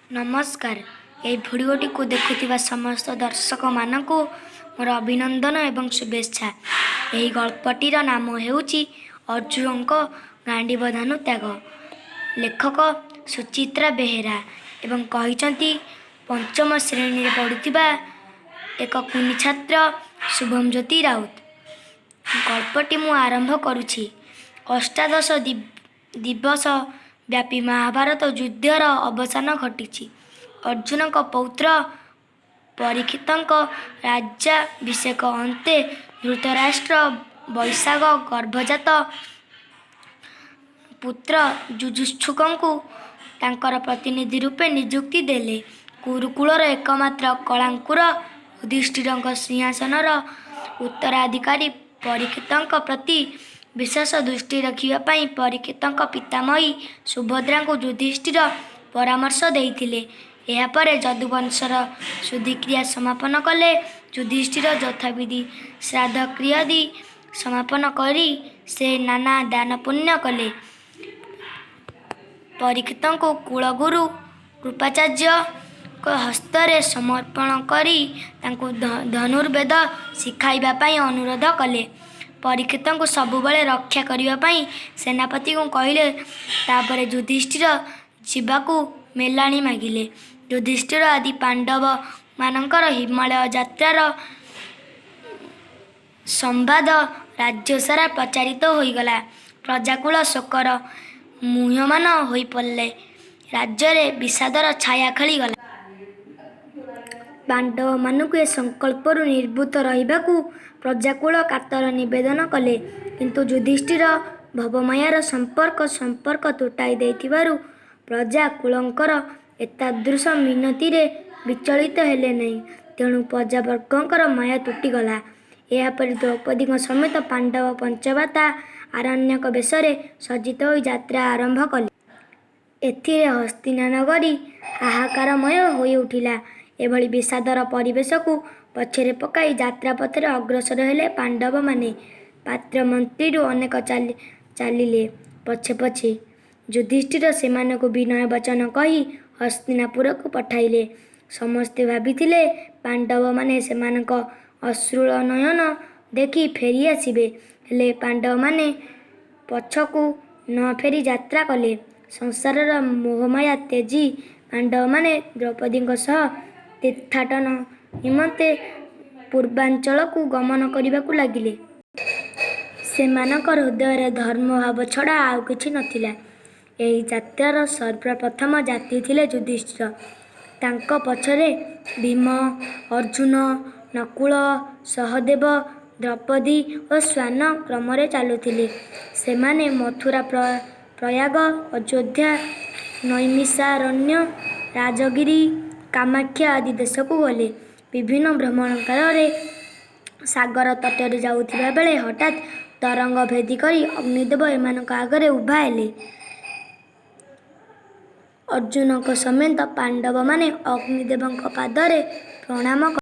ନମସ୍କାର। ଏହି ଭିଡ଼ିଓଟିକୁ ଦେଖୁଥିବା ସମସ୍ତ ଦର୍ଶକମାନଙ୍କୁ ମୋର ଅଭିନନ୍ଦନ ଏବଂ ଶୁଭେଚ୍ଛା। ଏହି ଗଳ୍ପଟିର ନାମ ହେଉଛି ଅର୍ଜୁନଙ୍କ ଗାଣ୍ଡୀବ ଧନୁ ତ୍ୟାଗ। ଲେଖକ ସୁଚିତ୍ରା ବେହେରା ଏବଂ କହିଛନ୍ତି ପଞ୍ଚମ ଶ୍ରେଣୀରେ ପଢ଼ୁଥିବା ଏକ କୁନି ଛାତ୍ର ଶୁଭମ ଜ୍ୟୋତି ରାଉତ। ଗଳ୍ପଟି ମୁଁ ଆରମ୍ଭ କରୁଛି। ଅଷ୍ଟାଦଶ ଦିବସ ବ୍ୟାପୀ ମହାଭାରତ ଯୁଦ୍ଧର ଅବସାନ ଘଟିଛି। ଅର୍ଜୁନଙ୍କ ପୌତ୍ର ପରୀକ୍ଷିତଙ୍କ ରାଜ୍ୟାଭିଷେକ ଅନ୍ତେ ଧୃତରାଷ୍ଟ୍ର ବୈଶାଖ ଗର୍ଭଜାତ ପୁତ୍ର ଯୁଯୁତ୍ସୁଙ୍କୁ ତାଙ୍କର ପ୍ରତିନିଧି ରୂପେ ନିଯୁକ୍ତି ଦେଲେ। କୁରୁକୁଳର ଏକମାତ୍ର କଳାଙ୍କୁର ଯୁଧିଷ୍ଠିରଙ୍କ ସିଂହାସନର ଉତ୍ତରାଧିକାରୀ ପରୀକ୍ଷିତଙ୍କ ପ୍ରତି ବିଶେଷ ଦୃଷ୍ଟି ରଖିବା ପାଇଁ ପରୀକ୍ଷିତଙ୍କ ପିତାମହୀ ସୁଭଦ୍ରାଙ୍କୁ ଯୁଧିଷ୍ଠିର ପରାମର୍ଶ ଦେଇଥିଲେ। ଏହାପରେ ଯଦୁବଂଶର ଶୁଦ୍ଧିକ୍ରିୟା ସମାପନ କଲେ ଯୁଧିଷ୍ଠିର। ଯଥାବିଧି ଶ୍ରାଦ୍ଧକ୍ରିୟାଦି ସମାପନ କରି ସେ ନାନା ଦାନପୁଣ୍ୟ କଲେ। ପରୀକ୍ଷିତଙ୍କୁ କୁଳଗୁରୁ କୃପାଚାର୍ଯ୍ୟଙ୍କ ହସ୍ତରେ ସମର୍ପଣ କରି ତାଙ୍କୁ ଧନୁର୍ବେଦ ଶିଖାଇବା ପାଇଁ ଅନୁରୋଧ କଲେ। ପରୀକ୍ଷିତଙ୍କୁ ସବୁବେଳେ ରକ୍ଷା କରିବା ପାଇଁ ସେନାପତିଙ୍କୁ କହିଲେ। ତାପରେ ଯୁଧିଷ୍ଠିର ଯିବାକୁ ମେଲାଣି ମାଗିଲେ। ଯୁଧିଷ୍ଠିର ଆଦି ପାଣ୍ଡବମାନଙ୍କର ହିମାଳୟ ଯାତ୍ରାର ସମ୍ବାଦ ରାଜ୍ୟସାରା ପ୍ରଚାରିତ ହୋଇଗଲା। ପ୍ରଜାକୁଳ ଶୋକରେ ମ୍ରିୟମାଣ ହୋଇପଡ଼ିଲେ। ରାଜ୍ୟରେ ବିଷାଦର ଛାୟା ଖେଳିଗଲା। ପାଣ୍ଡବମାନଙ୍କୁ ଏ ସଂକଳ୍ପରୁ ନିବୃତ୍ତ ରହିବାକୁ ପ୍ରଜାକୁଳ କାତର ନିବେଦନ କଲେ। କିନ୍ତୁ ଯୁଧିଷ୍ଠିର ଭବମାୟାର ସମ୍ପର୍କ ତୁଟାଇ ଦେଇଥିବାରୁ ପ୍ରଜାକୁଳଙ୍କର ଏତାଦୃଶ ମିନତିରେ ବିଚଳିତ ହେଲେ ନାହିଁ। ତେଣୁ ପ୍ରଜାବର୍ଗଙ୍କର ମାୟା ତୁଟିଗଲା। ଏହାପରେ ଦ୍ରୌପଦୀଙ୍କ ସମେତ ପାଣ୍ଡବ ପଞ୍ଚଭ୍ରାତା ଆରଣ୍ୟକ ବେଶରେ ସଜ୍ଜିତ ହୋଇ ଯାତ୍ରା ଆରମ୍ଭ କଲେ। ଏଥିରେ ହସ୍ତିନାନଗରୀ ହାହାକାରମୟ ହୋଇଉଠିଲା। ଏଭଳି ବିଷାଦର ପରିବେଶକୁ ପଛରେ ପକାଇ ଯାତ୍ରାପଥରେ ଅଗ୍ରସର ହେଲେ ପାଣ୍ଡବମାନେ। ପାତ୍ରମନ୍ତ୍ରୀରୁ ଅନେକ ଚାଲିଲେ ପଛେ ପଛେ। ଯୁଧିଷ୍ଠିର ସେମାନଙ୍କୁ ବିନୟ ବଚନ କହି ହସ୍ତିନାପୁରକୁ ପଠାଇଲେ। ସମସ୍ତେ ଭାବିଥିଲେ ପାଣ୍ଡବମାନେ ସେମାନଙ୍କ ଅଶ୍ରୁଳ ନୟନ ଦେଖି ଫେରିଆସିବେ। ହେଲେ ପାଣ୍ଡବମାନେ ପଛକୁ ନ ଫେରି ଯାତ୍ରା କଲେ। ସଂସାରର ମୋହମାୟା ତେଜି ପାଣ୍ଡବମାନେ ଦ୍ରୌପଦୀଙ୍କ ସହ ତୀର୍ଥାଟନ ନିମନ୍ତେ ପୂର୍ବାଞ୍ଚଳକୁ ଗମନ କରିବାକୁ ଲାଗିଲେ। ସେମାନଙ୍କ ହୃଦୟରେ ଧର୍ମଭାବ ଛଡ଼ା ଆଉ କିଛି ନଥିଲା। ଏହି ଯାତ୍ରାର ସର୍ବପ୍ରଥମ ଯାତ୍ରୀ ଥିଲେ ଯୁଧିଷ୍ଠିର। ତାଙ୍କ ପଛରେ ଭୀମ, ଅର୍ଜୁନ, ନକୁଳ, ସହଦେବ, ଦ୍ରୌପଦୀ ଓ ଶ୍ୱାନ କ୍ରମରେ ଚାଲୁଥିଲେ। ସେମାନେ ମଥୁରା, ପ୍ରୟାଗ, ଅଯୋଧ୍ୟା, ନୈମିଷାରଣ୍ୟ, ରାଜଗିରି, କାମାକ୍ଷା ଆଦି ଦେଶକୁ ଗଲେ। ବିଭିନ୍ନ ଭ୍ରମଣ କାଳରେ ସାଗର ତଟରେ ଯାଉଥିବା ବେଳେ ହଠାତ୍ ତରଙ୍ଗ ଭେଦି କରି ଅଗ୍ନିଦେବ ଏମାନଙ୍କ ଆଗରେ ଉଭା ହେଲେ। ଅର୍ଜୁନଙ୍କ ସମେତ ପାଣ୍ଡବମାନେ ଅଗ୍ନିଦେବଙ୍କ ପାଦରେ ପ୍ରଣାମ କଲେ।